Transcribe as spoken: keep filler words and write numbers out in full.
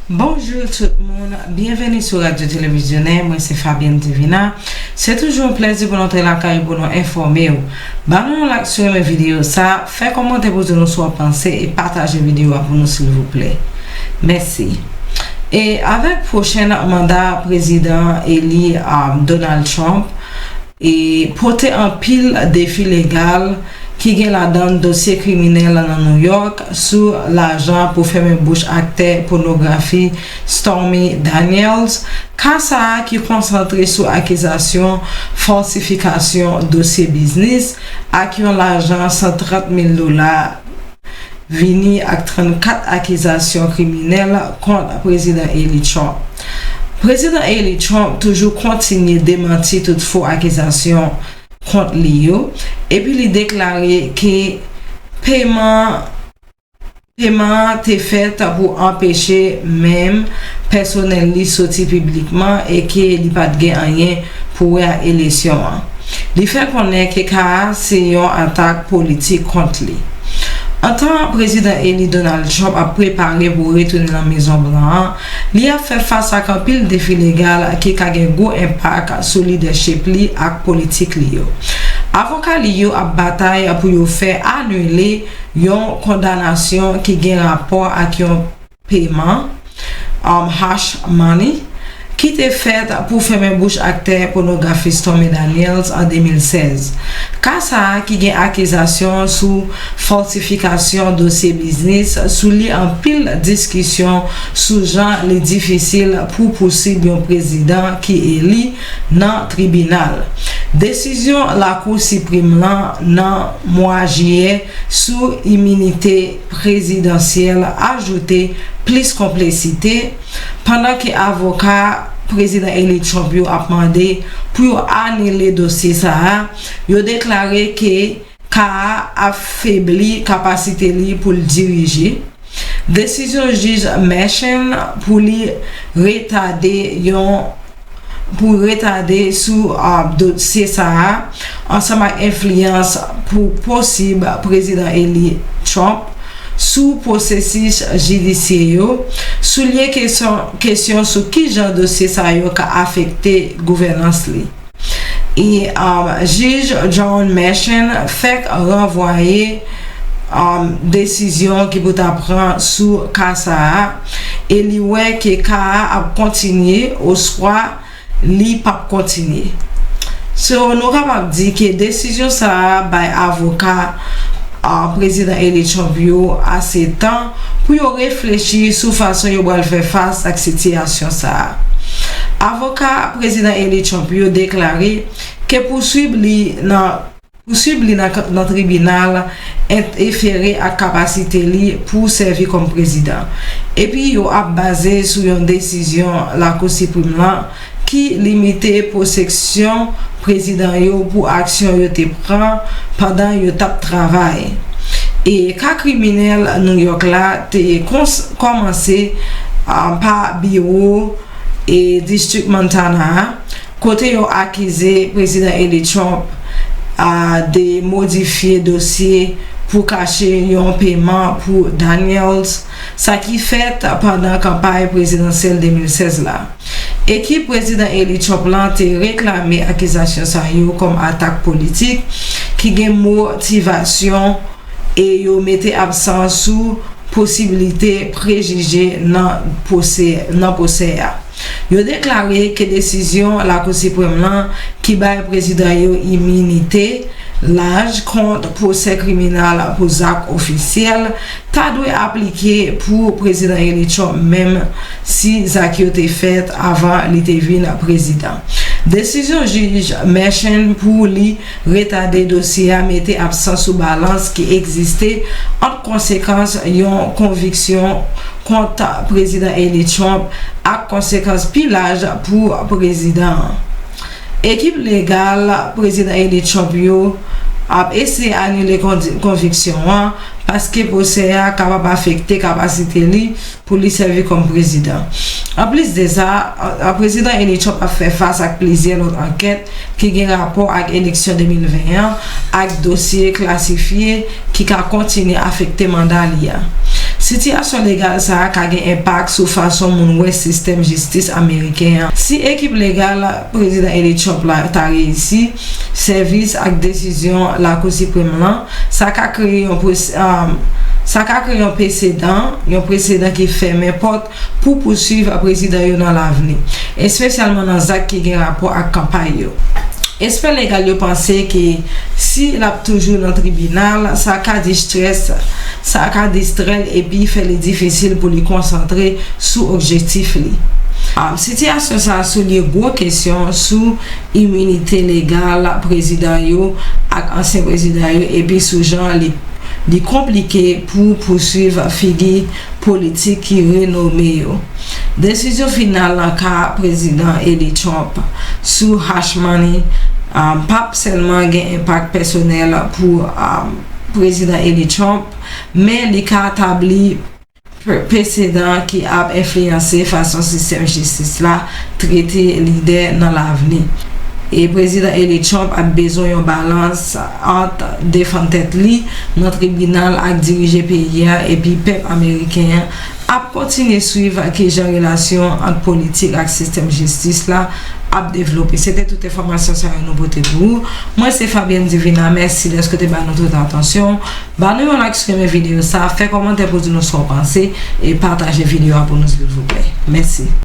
Bonjou tout moun, byenveni sou Radyo Televizyonè, mwen se Fabienne Divina. Se toujou yon plèzi pou n antre lakay pou nou enfòme w. Ban nou yon like si w renmen videyo sa, fè kòmantè pou di nou sa w panse e pataje videyo a pou nou silvouplè. Mèsi. E avèk pwochen manda prezidan eli, um, Donald Trump, e pote anpil defi legal ki gen ladan dosye kriminèl nan New York sou lajan pou fèmen bouch aktè pònografi Stormy Daniels. Ka sa a ki konsantre sou akizasyon falsifikasyon dosye biznis ak yon lajan san trant mil dola vini ak trannkat akizasyon kriminèl kont Prezidan eli Trump. Prezidan eli Trump toujou kontinye demanti tout fo akizasyon kont li yo, epi li deklare ke peman peman an te fèt pou anpeche menm pèsonèl li soti piblikman e ke li pa t gen anyen pou wè ak eleksyon an. Li fè konnen ke ka a se yon atak politik kont li. Antan Prezidan eli Donald Trump ap prepare pou retounen nan Mezon Blan an, li ap fè fas ak anpil defi legal ki ka gen gwo enpak sou lidèchip li ak politik li yo. Avoka li yo ap batay pou yo fè anile yon kondanasyon ki gen rapò ak yon peman, um, hush money, ki te fèt pou fèmen bouch aktè pònografi Stormy Daniels an de mil sèz. Ka sa a ki gen akizasyon sou falsifikasyon dosye biznis soulye anpil diskisyon sou jan li difisil pou pousib yon prezidan ki eli nan tribinal. Desizyon Lakou Siprim lan nan mwa jiyè sou iminite prezidansyèl ajoute plis konplesite, pandan ke avoka Prezidan eli Trump yo ap mande pou yo anile dosye sa a, yo deklare ke ka a ap febli kapasite li pou l dirije. Desizyon jij Merchan pou li retade yon pou retade sou, uh, dosye sa a, ansanm ak enfliyans pou posib Prezidan eli Trump sou pwosesis jidisye yo, soulye kesyon, kesyon sou kijan dosye sa yo ka afekte gouvènans li. E, um, jij John Merchan fèk ranvwaye, um, desizyon ki pou ta pran sou ka sa a, e li wè ke ka a ap kontinye oswa li p ap kontinye. So, nou kapab di ke desizyon sa a bay avoka, uh, Prezidan eli Trump yo ase tan pou yo reflechi sou fason yo pral fè fas ak sitiyasyon sa a. Avoka Prezidan eli Trump yo deklare ke pouswib li nan pouswib li nan, nan tribinal entèfere ak kapasite li pou sèvi kòm prezidan. Epi yo ap baze sou yon desizyon Lakou Siprim lan ki limite pwoteksyon prezidan yo pou aksyon yo te pran pandan yo t ap travay. E ka kriminèl New York la te kons- kòmanse, ah, pa biwo e distrik Montana a, kote yo akize Prezidan eli Trump, ah, de modifye dosye pou kache yon peman pou Daniels, sa ki fèt pandan kanpay prezidansyèl de mil sèz la. Ekip Prezidan eli Trump lan te reklame akizasyon sa yo kòm atak politik ki gen motivasyon e yo mete aksan sou posiblite prejije nan pwosè, nan pwosè a. Yo deklare ke desizyon Lakou Siprèm lan ki bay prezidan yo iminite laj kont pwosè kriminal pou zak ofisyèl ta dwe aplike pou Prezidan eli Trump, menm si zak yo te fèt avan li te vin prezidan. Desizyon jij Merchan pou li retade dosye a mete aksan sou balans ki egziste ant konsekans yon konviksyon kont Prezidan eli Trump ak konsekans pi laj pou prezidan an. Ekip legal Prezidan eli Trump yo ap eseye anile kondi- konviksyon an paske pwosè a kapab afekte kapasite li pou li sèvi kòm prezidan. Anplis de sa, a- a- Prezidan eli Trump ap fè fas ak plizyè lòt ankèt ki gen rapò ak eleksyon de mil ven an ak dosye klasifye ki ka kontinye afekte manda li a. Sitiyasyon legal sa a ka gen enpak sou fason moun wè sistèm jistis ameriken an. Si ekip legal Prezidan eli Trump la ta reyisi, sèvis ak desizyon Lakou Siprèm lan, sa ka kreye yon pres- um, sa ka kreye yon presedan, yon presedan ki fèmen pòt pou pouswiv prezidan yo nan lavni, espesyalman nan zak ki gen rapò ak kanpay yo. Espè legal yo panse ke si l ap toujou nan tribinal, sa ka distrè sa ka distrè l epi fè li difisil pou li konsantre sou objektif li. Sitiyasyon sa a soulye gwo kesyon sou iminite legal prezidan yo ak ansyen prezidan yo epi sou jan li li konplike pou pouswiv figi politik ki renome yo. Desizyon final nan ka Prezidan eli Trump sou hush money p ap sèlman gen enpak pèsonèl pou Prezidan eli Trump, men li ka tabli presedan ki ap enfliyanse fason sistèm jistis la trete lidè nan lavni. E Prezidan eli Trump ap bezwen yon balans ant defann tèt li nan tribinal ak dirije peyi a epi pèp ameriken an ap kontinye swiv kijan relasyon ant politik ak sistèm jistis la ap devlope. Se te tout enfòmasyon sa yo nou pote pou ou. Mwen se Fabienne Divina, mèsi dèske w te ba nou tout atansyon. Ba nou yon like si w renmen videyo sa, fè kòmantè pou di nou sa w panse e pataje videyo a pou nou silvouplè. Mèsi.